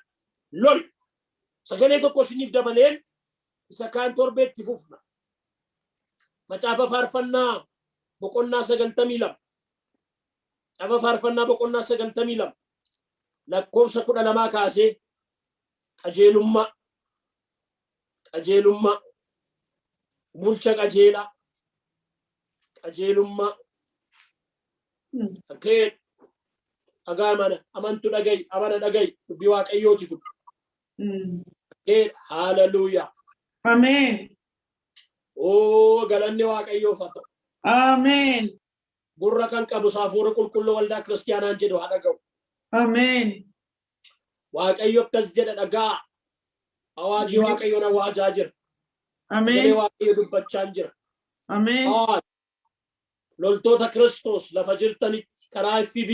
lol. Sagalee tokko isiniif dabaleen isa kaan torbeetti fufna. Macaafa Faarfannaa boqonnaa 92. Macaafa Faarfannaa boqonnaa 92 lakkoofsa 12 kaasee, qajeelummaa, qajeelummaa, bulcha qajeelaa, qajeelummaa. Akkee dhagaa mana amantu dhagayi, amana dhagayi, dubbii Waaqayyooti kun. Akkee haaleluyyaa. Ameen. Oo, galanni Waaqayyoof haa ta'u. Ameen. Gurra kan qabu Hafuura Qulqulluu waldaa kiristaanaan jedhu haa dhaga'u. Ameen. Waaqayyo akkas jedha, dhagaa. Awaajii Waaqayyoon awaajaa jira. Sagalee Ameen. Waaqayyo dubbachaa jira. Ameen. Awaaj. Loltoota Kiristoos lafa jirtanitti karaa FB,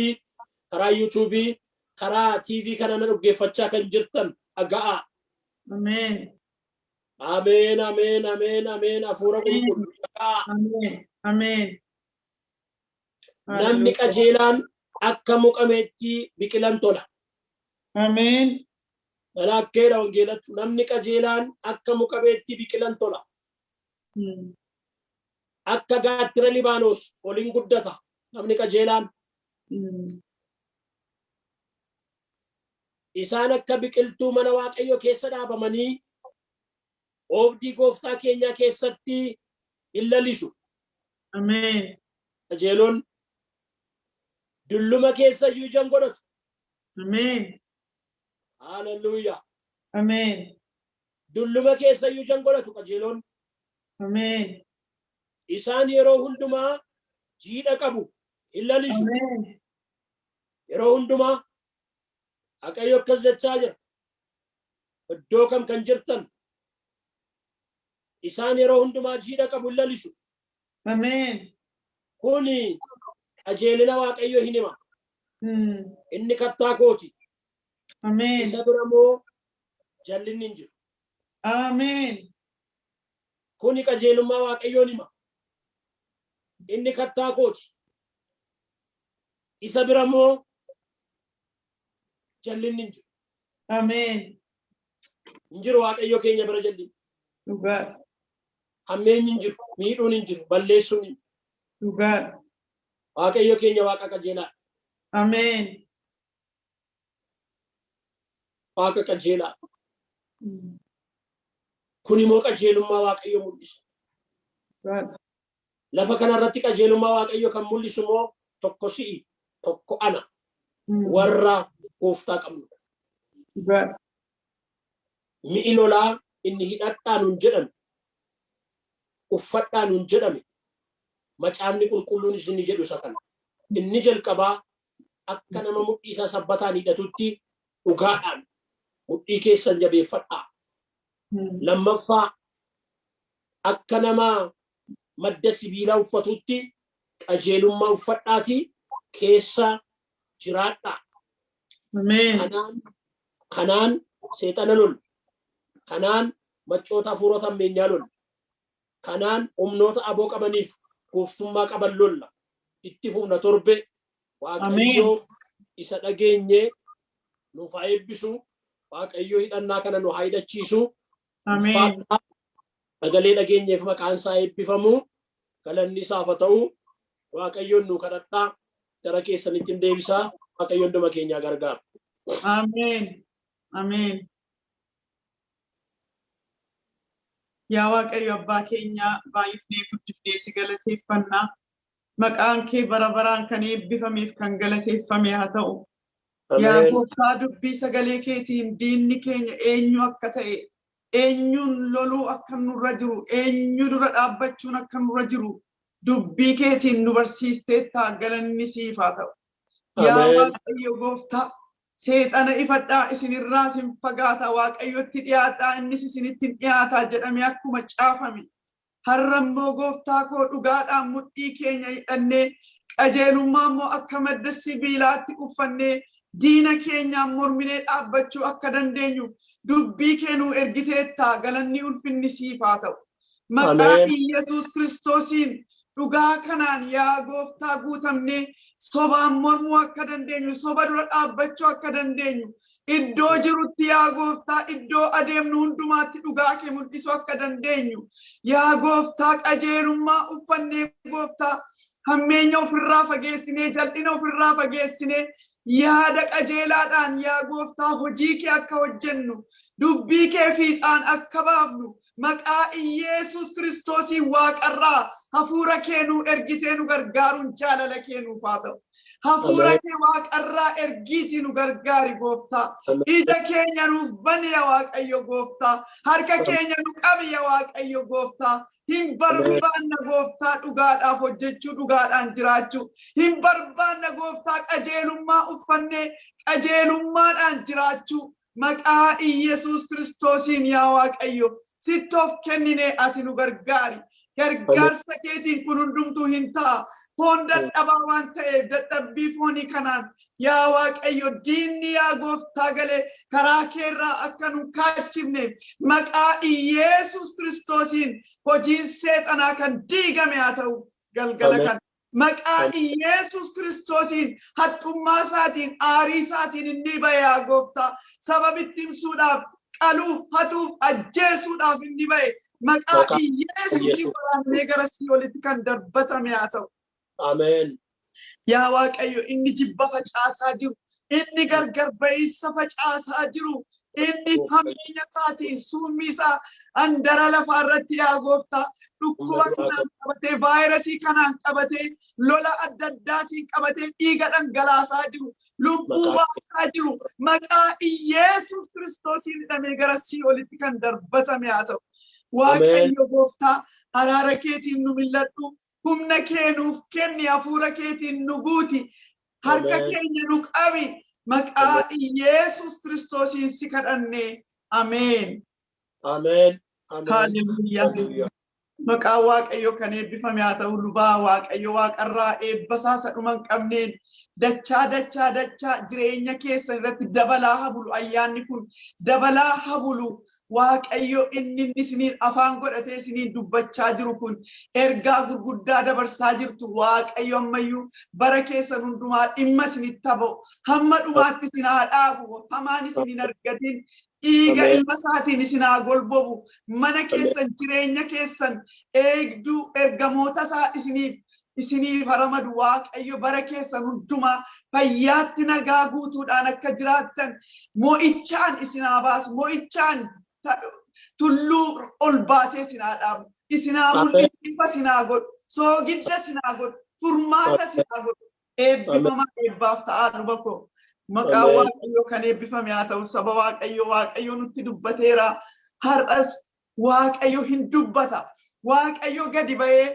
karaa YouTube, karaa TV kana na dhaggeeffachaa kan jirtan dhaga'aa. Ameen. Ameen, ameen, ameen, ameen. Hafuura Qulqulluu dhaga'aa. Ameen. Ameen. Namni qajeelaan akka muka meexxii biqilan tola. Ameen. Dhalakkeedha wangeelatti. Namni qajeelaan akka muka meexxii biqilan tola. Akka gaattira Libaanos oliin guddata namni qajeelaan. Isaan akka biqiltuu mana Waaqayyoo keessa dhaabamanii oobdii gooftaa keenyaa keessatti hin lalisu. Ameen. Qajeelonni dulluma keessa iyyuu ija hin godhatu. Ameen. Haaleluyyaa. Ameen. Dulluma keessa iyyuu ija hin godhatu qajeelonni. Ameen. Isaan yeroo hundumaa jiidha qabu, hin lalisu. Ameen. Yeroo hundumaa Waaqayyo akkas jechaa jira. Iddoo kam kan jirtan, isaan yeroo hundumaa jiidha qabu, hin lalisu. Ameen. Kuni qajeelina Waaqayyo hin hima. Inni kattaa kooti. Ameen. Isa bira moo jallinni hin jiru. Ameen. Kuni qajeelummaa Waaqayyoon hima. Inni kattaa kooti. Isa bira moo jallinni hin jiru. Ameen. Hin jiru Waaqayyo keenya bira jallinni. Dhugaadha. Hammeenyi hin jiru. Miidhuun hin jiru. Balleessuun hin jiru. Dhugaadha. Waaqayyo keenya Waaqa qajeelaa. Ameen. Waaqa qajeelaa. Kun immoo qajeelummaa Waaqayyo mul'isa. Dhugaadha. Lafa kanarratti qajeelummaa Waaqayyo kan mul'isu immoo tokko si'i, tokko ana, warra gooftaa qabnudha. Dhugaadha. Mi'i lolaa inni hidhadhaa nun jedhame, uffadhaa nun jedhame, Macaafni Qulqulluunis inni jedhu isa kana. Inni jalqabaa akka nama mudhii isaa sabbataan hidhatutti dhugaadhaan mudhii keessan jabeeffadhaa. Lammaffaa, akka nama madda sibiilaa uffatutti qajeelummaa uffadhaatii keessa jiraadhaa. Ameen. Kanaan seexana lolla. Kanaan maccoota hafuurota hammeenyaa lolla. Kanaan humnoota aboo qabaniif gooftummaa qaban lolla. Itti fufna torbe. Waaqayyo isa dhageenye nuuf haa eebbisu. Waaqayyo hidhannaa kana nu haa hidhachiisu. Ameen. Ulfaadhaa. Sagalee dhageenyeef maqaan isaa eebbifamu. Galanni isaaf haa ta'u. Waaqayyoon nu kadhadhaa. Gara keessanitti hin deebisaa. Waaqayyo hunduma keenyaa gargaara. Ameen. Ameen. Yaa Waaqayyo Abbaa keenyaa, baay'ifnee guddifnee si galateeffannaa. Maqaan kee bara baraan kan eebbifameef kan galateeffame haa ta'u. Yaa Ameen. Gooftaa, dubbii sagalee keetiin diinni keenya eenyu akka ta'e, eenyuun loluu akka nurra jiru, eenyu dura dhaabbachuun akka nurra jiru dubbii keetiin nu barsiisteettaa, galanni siif haa ta'u. Yaa Ameen. Waaqayyo Gooftaa, Seexana ifadhaa isinirraa isin fagaata, Waaqayyotti dhiyaadhaa innis isinitti hin dhiyaataa jedhamee akkuma caafame. Har'a immoo gooftaa koo dhugaadhaan mudhii keenya hidhannee, qajeelummaa immoo akka madda sibiilaatti uffannee diina keenyaan morminee dhaabbachuu akka dandeenyu dubbii kee nuu ergiteetta, galanni ulfinni siif haa ta'u. Maqaa Ameen. Iyyasuus Kiristoosiin dhugaa kanaan yaa gooftaa guutamnee sobaan mormuu akka dandeenyu, soba dura dhaabbachuu akka dandeenyu, iddoo jirutti yaa gooftaa, iddoo adeemnu hundumaatti dhugaa kee mul'isuu akka dandeenyu, yaa gooftaa qajeelummaa uffannee gooftaa hammeenya ofirraa fageessinee, jal'ina ofirraa fageessinee, yaada qajeelaadhaan yaa gooftaa hojii kee akka hojjennu, dubbii kee fiixaan akka baafnu, maqaa Iyeesuus Kiristoosiin waaqarraa hafuura kee nuu ergitee nu gargaaruun jaalala kee nuuf haa ta'u. Hafuura Ameen. kee waaqarraa ergiitii nu gargaari gooftaa. Ameen. Ija keenya nuuf bani yaa Waaqayyo gooftaa. Harka keenya nu qabi yaa Waaqayyo gooftaa. Hin barbaanna gooftaa dhugaadhaaf hojjechuu, dhugaadhaan jiraachuu. Hin barbaanna gooftaa qajeelummaa uffannee qajeelummaadhaan jiraachuu. Maqaa Iyyasuus Kiristoosiin yaa Waaqayyo sitti of kennine ati nu gargaari. Gargaarsa keetiin kun hundumtuu hin ta'a. Foon dadhabaa waan ta'eef dadhabbii foonii kanaan yaa Waaqayyo diinni yaa gooftaa galee karaa keerraa akka nu kaachifneef maqaa Iyyasuus Kiristoosiin hojiin seexanaa kan diigame haa ta'u galgala Ameen. kana. Maqaa Iyyasuus Kiristoosiin haxxummaa isaatiin aarii isaatiin inni ba'e yaa gooftaa. Sababitti himsuudhaaf, qaluuf, hatuuf, ajjeesuudhaaf inni ba'e. Maqaa Maqaa Iyyasuusiin Iyyasuus. waraanamee gara sii'oolitti kan darbatame haa ta'u. Ameen. Yaa Waaqayyo inni jibba facaasaa jiru, inni gargar ba'iinsa facaasaa jiru, inni hammeenya isaatiin summii isaa handara lafaa irratti yaa gooftaa dhukkuba kanaan qabatee, vaayirasii kanaan qabatee, lola adda addaatiin qabatee dhiiga dhangalaasaa jiru, lubbuu Maqaa baasaa jiru, maqaa Iyeesuus Kiristoosiin hidhamee gara sii'oolitti kan darbatame haa ta'u. Ameen. Waaqayyo gooftaa araara keetiin nu mil'adhu. Humna kee nuuf kenni, hafuura keetiin nu guuti, harka Ameen. keenya nu qabi, maqaa Iyeesuus Kiristoosiin si kadhanne. Ameen. Ameen. Ameen. Haaleluyyaa. Hallelujah. Maqaa Waaqayyo kan eebbifame haa ta'u. Lubaa Waaqayyo waaqarraa eebba isaa isa dhuma hin qabneen dachaa dachaa dachaa jireenya keessan irratti dabalaa habulu, ayyaanni kun dabalaa habulu. Waaqayyo inni inni isiniin afaan godhatee isiniin dubbachaa jiru kun ergaa gurguddaa dabarsaa jirtu. Waaqayyo ammayyuu bara keessan hundumaa dhimma isinitti haa ba'u. Hamma dhumaatti isin haa dhaabu. Hamaan isin hin argatin. Dhiiga Ameen. ilma isaatiin isin haa golbobu. Mana keessan, jireenya keessan eegduu ergamoota isaa isiniif haramadu. Waaqayyo bara keessan hundumaa fayyaatti nagaa guutuudhaan akka jiraattan mo'ichaan isin haa baasu. Mo'ichaan tulluu ol baasee isin haa dhaabu. Isin haa Ameen. mul'isu, ifa isin haa godhu, soogidda isin haa godhu, furmaata isin haa godhu. Eebbifamaa, eebbaaf ta'aa luba koo. Maqaa Ameen. Waaqayyoo kan eebbifame haa ta'u. Saba Waaqayyo, Waaqayyo nutti dubbateera. Har'as Waaqayyo hin dubbata. Waaqayyo gadi ba'ee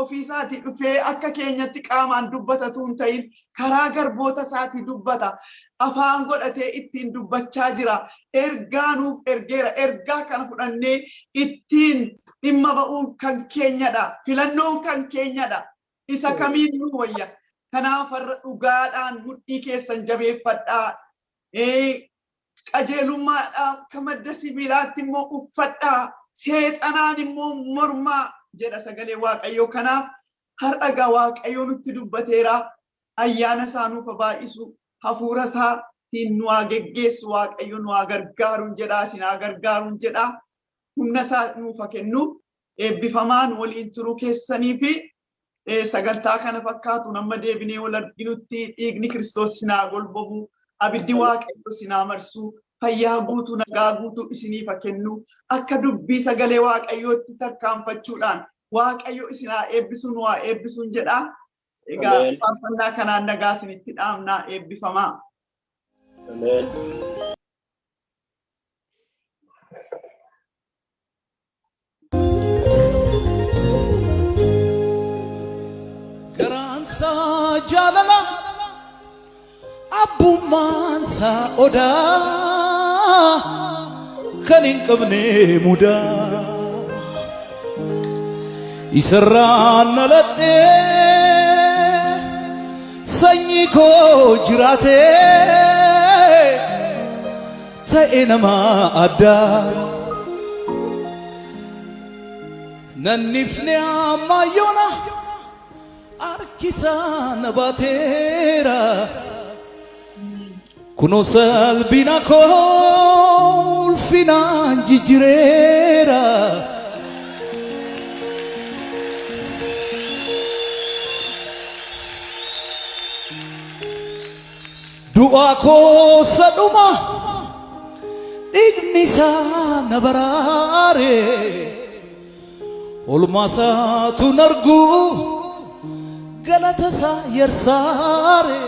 ofii isaatii dhufee akka keenyatti qaamaan dubbatatu hin ta'in, karaa garboota isaatii dubbata. Afaan godhatee ittiin dubbachaa jira. Ergaa nuuf ergeera. Ergaa kana fudhannee ittiin dhimma ba'uun kan keenyadha. Filannoon kan keenyadha. Isa kamiin nu wayya? Kanaaf har'a dhugaadhaan mudhii keessan jabeeffadhaa. Qajeelummaadhaan akka madda sibiilaatti immoo uffadhaa. Seexanaan immoo mormaa jedha sagalee Waaqayyoo. Kanaaf har'a egaa Waaqayyoo nutti dubbateera. Ayyaana isaa nuuf haa baay'isu. Hafuura isaatiin nu haa geggeessu. Waaqayyo nu haa gargaaruun jedha. Isin haa gargaaruun jedha. Humna isaa nuuf haa kennu. Eebbifamaan waliin turuu keessanii fi sagantaa kana fakkaatuun amma deebinee wal arginutti dhiigni Kiristoos isin haa golbobu, abiddi Waaqayyoo isin haa marsu, fayyaa guutuu, nagaa guutuu isiniif haa kennu. Akka dubbii sagalee Waaqayyootti tarkaanfachuudhaan Waaqayyo isin haa eebbisu, nu haa eebbisuun jedha. Egaa Ameen. faarfannaa kanaan nagaa isinitti dhaamnaa, eebbifamaa. Ameen. Garaansaa jaalala. Abbummaan isaa odaa kan hin qabne mudaa. Isarraan dhaladhee sanyii koo jiraatee ta'e nama addaa. Nannifne ammayyoona harkisaa na baateera. Kunoo salphina koo ulfinaan jijjireera. Du'aa koo sadhuma dhiigni isaa na baraare. Olmaa isaatu nargu galata isaa yarsaare.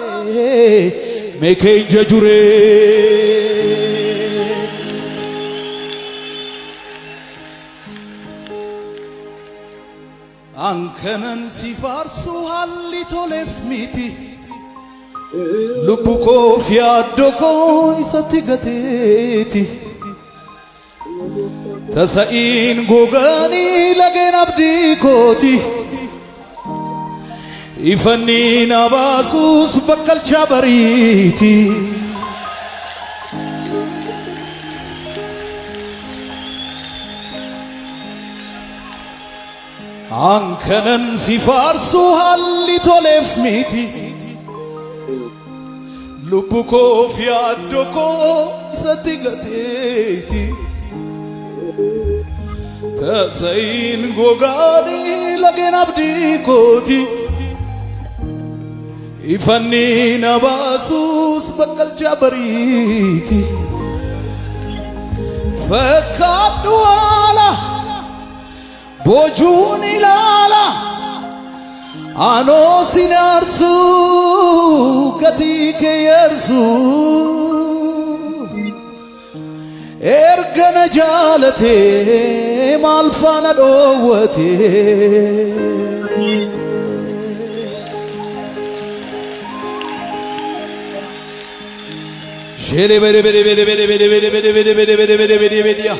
Mee keenya juree. An kanan si faarsu haalli toleef miti. Lubbu koof yaaddoo koo isatti gateeti. Tasa'iin goganii lageen abdii kooti. Ifanni na baasuus bakkalcha bariiti. An kanan si faarsu haalli toleef miti. Lubbu koof yaaddoo koo isatti gateeti. Tasa'iin gogaanii lageen abdii kooti. Ifanni na baasuus bakkalcha bariiti. Fakkaadhu haala bojuun ilaala. Anoo sin aarsu gatii kee yersu. Erga na jaalatee maal faana dhoowwatee. Shele bere bere bere bere bere bere bere bere bere bere bere bere bere ya.